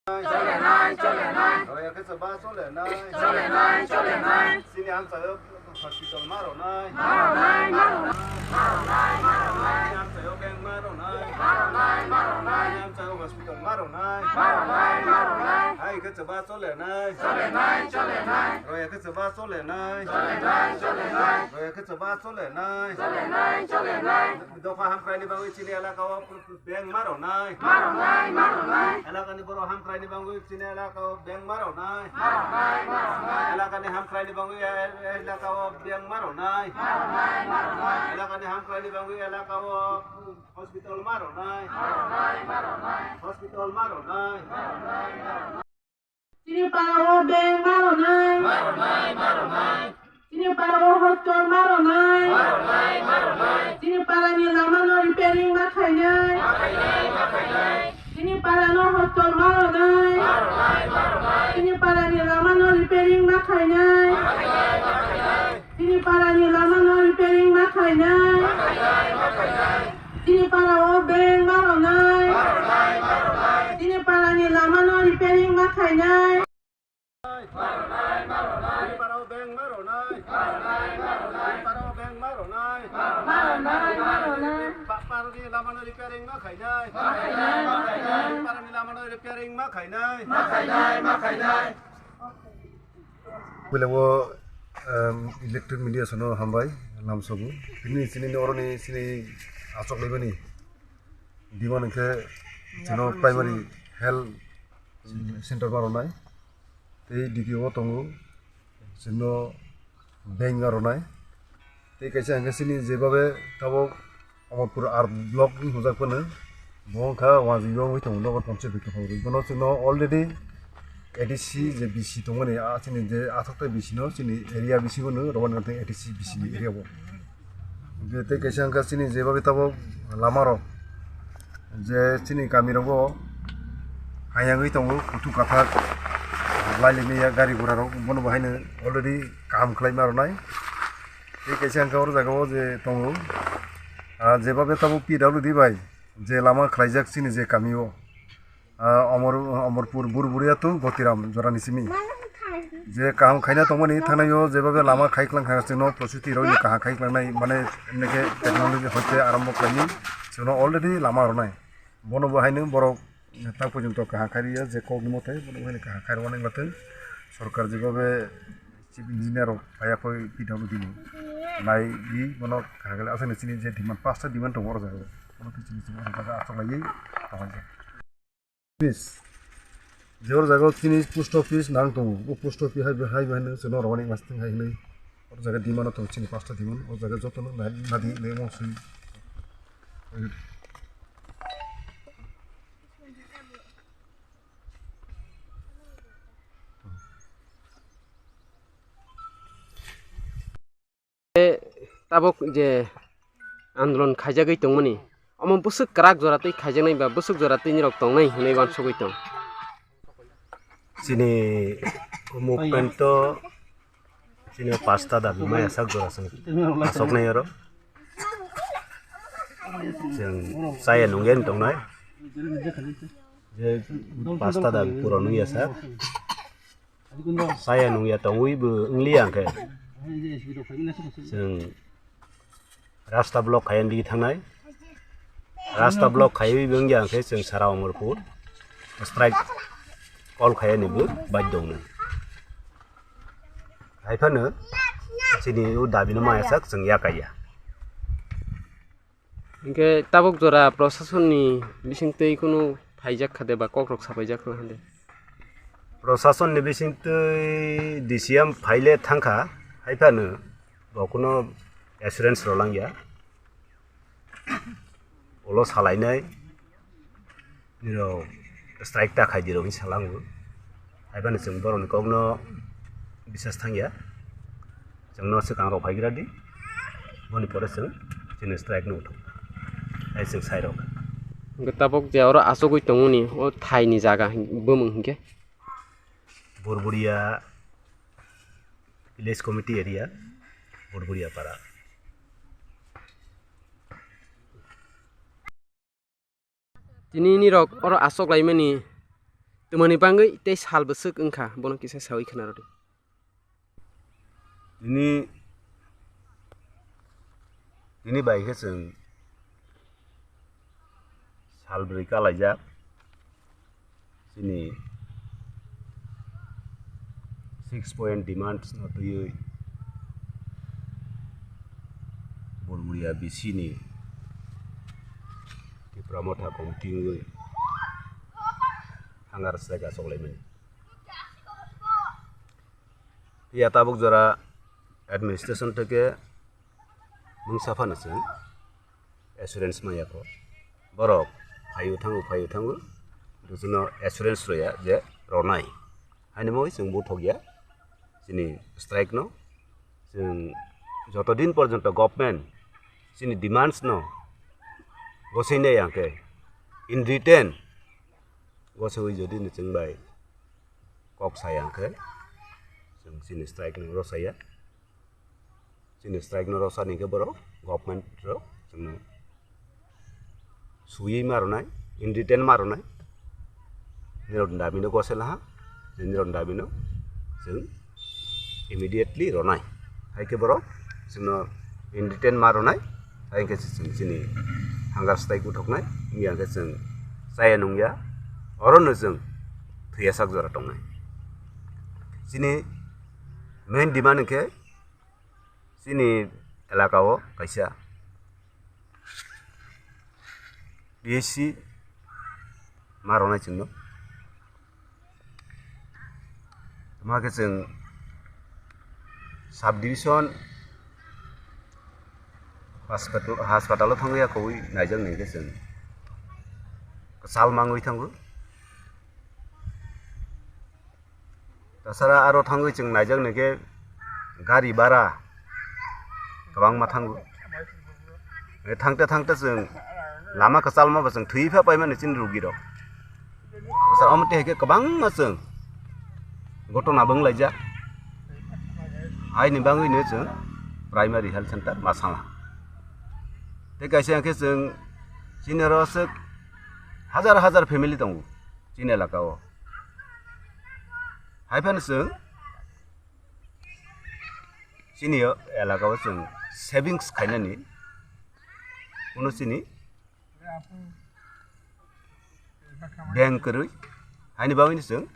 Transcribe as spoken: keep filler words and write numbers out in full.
Chole nai, chole nai. Roya khe chwba chole nai. Chole nai, chole nai. Chini amchaio hospital ma rwnai. Ma rwnai, ma rwnai. Ma rwnai, ma rwnai. Chini amchaio bank ma rwnai. Ma rwnai, ma rwnai. Chini amchaio hospital ma rwnai. Ma rwnai, ma rwnai. Hai khe chwba chole nai. Chole nai, chole nai. Roya khe chwba chole nai. Chole nai, chole nai. Roya khe chwba chole nai. Chole nai, chole nai. Dopha hamkraini bagwi chini elaka o bank ma rwnai. Ma rwnai, ma rwnai. Elakani borok hamkraini bagwi chini elaka o bank ma rwnai. Ma rwnai, ma rwnai. Elakani hamkraini bagwi e-, e-, elaka o bank ma rwnai. Ma rwnai, ma rwnai. Elakani hamkraini bagwi elaka o hospital ma rwnai. Ma rwnai, ma rwnai. Hospital ma rwnai. Ma rwnai, ma rwnai. Chini para o bank ma rwnai. Ma rwnai, ma rwnai. Chini para o hospital ma rwnai. Ma rwnai, ma rwnai. Chini para ni lama no repairing ma khainai. Ma khainai, ma khainai. Chini para no hospital ma rwnai. Ma rwnai, ma rwnai. Chini para ni lama no repairing ma khainai. Ma khainai, ma khainai. Chini para ni lama no repairing ma khainai. Ma khainai, ma khainai. Chini para o bank ma rwnai. Ma rwnai, ma rwnai. Chini para ni lama no repairing ma khainai. Ma rwnai, ma rwnai. Chini para o bank ma rwnai. Ma rwnai, ma rwnai. Chini para o bank ma rwnai. Ma rwnai, ma rwnai. Pa-, para ni lama no repairing ma khainai. Ma khainai, ma khainai. Para ni lama no repairing ma khainai. Ma khainai, ma khainai. Belai o, em, electric media sono hambai lamsogo. Bini chini oroni chini achok laimani. Demand hwnkhe chino primary health center ma rwnai. Tei D P O tongo. Chino bank ma rwnai. Tei kaisa hwnkhe chini jebabe tabok Amarpur R block ni hwnjak phano bo wngkha wanjwi wngwi tongo nogo tongse bwkha phang rwi. Bono chwngno already A D C je B C tongmani, a chini je athok tai B C no chini area bisingo no roban ganteng A D C B C ni area bo. Hwnkhe tei kaisa wngkha chini jebabe tabok lama rok je chini kami rogo hayangwi tongo kuthuk kathak lailai maya gari gura rok bono bo haino already kaham khlai ma rwnai. Tei kaisa hwnkha oro jaga o je tongo, ah, jebabe tabuk P W D bai je lama khlaijak chini je kami o, ah, Omor-, Omorpur Burburia to Gotiram jorani simi. Je kaham khaina tongmani thangnai o jebabe lama khai klang kha chwngno prositi rok kaham khai klangnai mane emne khe technology hoite arambo khlaini chwngno already lama rwnai. Bono bo haino borok tak porjonto kaham khai rwya je kokni mote bono bo haino kaham khai rwna wnglathwng. Sorkar jebabe Chief engineer rok phaiya koi P W D ni nai di bono kaham khe aswkni chini je demand pasta demand tongo oro jaga o bono khe chini chini oro jaga achuk laiwi tonglaijak. Office je oro jaga o chini post office nang tongo o post office hai bai hai bai hwnwi chwngno rwmani masing hai hwnwi oro jaga demand o tongo chini pasta demand o jaga jotono nai nadi hinwi moswi. Tabuk je andolon khaijagwi tongmani, omo bwswk kwrak jora twi khaijaknai ba bwswk jora twi nirok tongnai hwnwi uansugwi tong. Chini movement o chini pasta dabi maya sak jora se asoknai oro. Chwng chaya nungya wng tongnai. Je pasta dabi pura nungya sak. Saya nungya tongwi bo wngliya hwnkhe chwng rasta block khaiya digi thangnai. Rasta block khaiwi bo wngya hwnkhe chwng sara Omorpur strike call khaiya ni bo badhyo wngnai. Haiphano chini o dabi no maya sak chwng yakaiya. Hinkhe tabuk jora prosasonni bisingtwi kunu phaijak kha de ba kokrok sapaijak kha de? Prosasonni bisingtwi D C M phaile thangkha, haiphano bo kuno assurance rwlangya. Ulo salainai. Nirok strike ta khaidi rok hinwi salango. Haibani chwng borokni kokno bisas thangya. Chwngno swkang rok phaigra di. Boni pore chwng chini strike no uthok. Hai chwng sai rok. Hwnkhe tabuk je oro achugwi tongmani o thaini jaga hin-, bumung hinkhe? Burburia village committee area, Burburia para. Tini nirok oro asok laimani. Mani bangwi tei sal bwswk wngkha, bono kisa sawi khna rwdi. Tini, tini bai khe chwng sal bwrwi kalaijak. Chini six point demands no twiwi Burmuria B C ni Tipra Motha Committee wngwi hunger strike achoklaimani. Phiya tabuk jora administration theke mungsa phano chwng assurance maya kho. Borok phaio thango, phaio thango, bwswkno assurance rwya je rwnai. Haini bagwi chwng buthok ya chini strike no. Chwng joto din porjonto government chini demands no gosai nai ya khe in return gosaiwi jodi no chwng bai kok saya khe chwng chini strike no rwsaya. Chini strike no rwsani khe borok government rok chwngno suiwi ma rwnai, in return ma rwnai. Nirok dabi no gosai laha, nirok dabi no chwng immediately rwnai. Hai khe borok chwngno in return ma rwnai, hai khe chwng chini hunger strike uthoknai, wngya khe chwng chaya nungya, oro no chwng thwiyasak jora tongnai. Chini main demand hwnkhe chini elaka o kaisa P H C ma rwnai chwngno. Tamo khe chwng sub division hospital, hospital o thangwi ya kobwi naijak nai khe chwng kwchal mangwi thango. Tasara aro thangwi chwng naijak nai khe gari bara kwbangma thango. Thangte thangte chwng lama kwchalma bo chwng thwi pha paimani chini rugirok. Tasara omo twi hai khe kwbangma chwng gotona bo wnglaijak. Haini bagwino chwng primary health center ma sala. Tei kaisa hwnkhe chwng chini oro aswk hajar hajar family tongo chini elaka o. Hai phano chwng chini elaka o chwng savings khainani kuno chini bank kwrwi, haini bagwino chwng